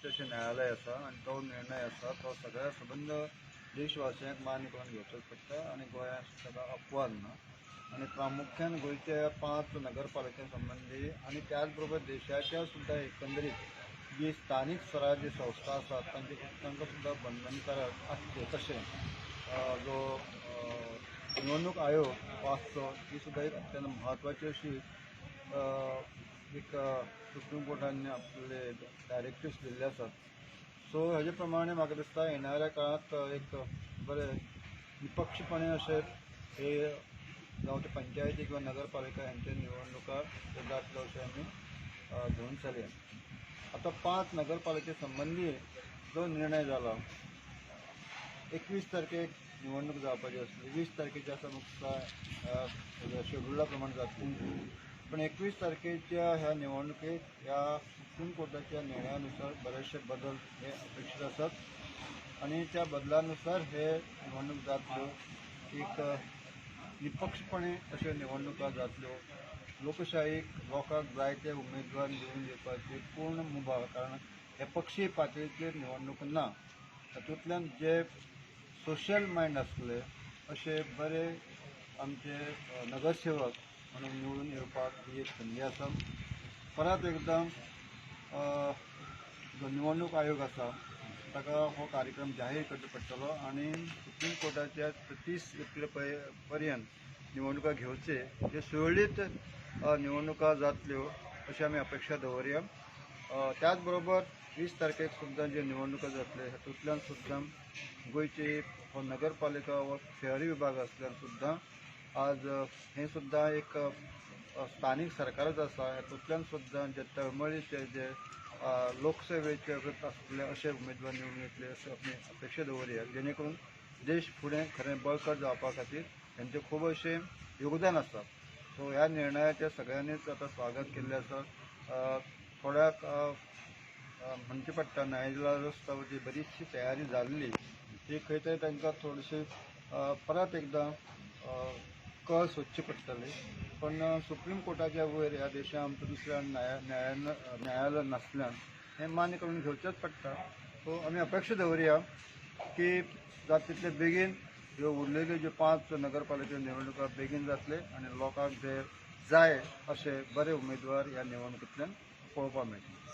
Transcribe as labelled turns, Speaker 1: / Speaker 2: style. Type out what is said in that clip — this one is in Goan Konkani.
Speaker 1: अशें न्यायालय आसा आनी तो निर्णय आसा तो सगळ्या सबंद देशवासियांक मान्य करून घेवचोच पडटा आनी गोंयांत ताका अपवाद ना. आनी प्रामुख्यान गोंयच्या 5 नगरपालिके संबंदी आनी त्याच बरोबर देशाच्या सुद्दां एकंदरीत जी स्थानीक स्वराज्य संस्था आसात तांचे तांकां सुद्दां बंधनकारक आसचें. तशें जो निवडणूक आयोग आसचो ही सुद्दां एक अत्यंत म्हत्वाची अशी एक सुप्रीम कोर्टान आपले डायरेक्टिव्स दिल्ले आसात. सो हेजे प्रमाणे म्हाका दिसता येणाऱ्या काळांत एक बरें निपक्षपणे अशें हे जावं ते पंचायती किंवा नगरपालिका ह्यांच्या निवडणुका जातल्यो अशें आमी धरून चलया. आतां 5 नगरपालिके संबंदी जो निर्णय जाला, 21 तारखेक निवडणूक जावपाची आसली, 20 तारखेची आसा म्हाका शेड्युला प्रमाण जातली, पण 21 तारखेच्या ह्या निवडणुकेक ह्या सुप्रीम कोर्टाच्या निर्णयानुसार बरेचशे बदल हे अपेक्षीत आसात आनी त्या बदलानुसार हे निवडणूक जातल्यो. एक निपक्षपणे अश्यो निवडणुका जातल्यो. लोकशाहीक लोकांक जाय ते उमेदवार निवडून दिवपाची पूर्ण मुभा, कारण हे पक्षीय पातळीचेर निवडणूक ना. तातूंतल्यान जे सोशल मायंड आसले अशे बरे आमचे नगरसेवक म्हणून निवडून येवपाक ही एक संदी आसा. परत एकदां जो निवडणूक आयोग आसा ताका हो कार्यक्रम जाहीर करचो पडटलो आनी सुप्रीम कोर्टाच्या 30 एप्रील पर्यंत निवडणुका घेवचे, जे सुरळीत निवडणुका जातल्यो अशी आमी अपेक्षा दवरया. त्याच बरोबर 20 तारखेक सुद्दां ज्यो निवडणुका जातल्यो हातूंतल्यान सुद्दां गोंयची हो नगरपालिका हो शहरी विभाग आसल्यान सुद्दां आज हें सुद्दां एक स्थानीक सरकारच आसा. हातूंतल्यान सुद्दां जे तळमळीचे जे लोकसेवेचे आसतले अशे उमेदवार निवडून येतले अशें आमी अपेक्षा दवरया, जेणे करून देश फुडें खरें बळकट जावपा खातीर हेंचें खूब अशें योगदान आसा. सो ह्या निर्णयाचें सगळ्यांनीच आतां स्वागत केल्लें आसा. थोड्याक म्हणचें पडटा न्यायालय जी बरीचशी तयारी जाल्ली ती खंय तरी तांकां थोडीशी परत एकदां कळ सोदची पडटली. पण सुप्रीम कोर्टाच्या वयर ह्या देशांत आमकां दुसऱ्या न्यायालय नासल्यान हें मान्य करून घेवचेंच पडटा. सो आमी अपेक्षा दवरया की जाता तितले बेगीन ह्यो उरलेल्यो ज्यो 5 नगरपालिके निवडणुका बेगीन जातले आनी लोकांक जे जाय अशे बरे उमेदवार ह्या निवडणुकींतल्यान पळोवपाक मेळटले.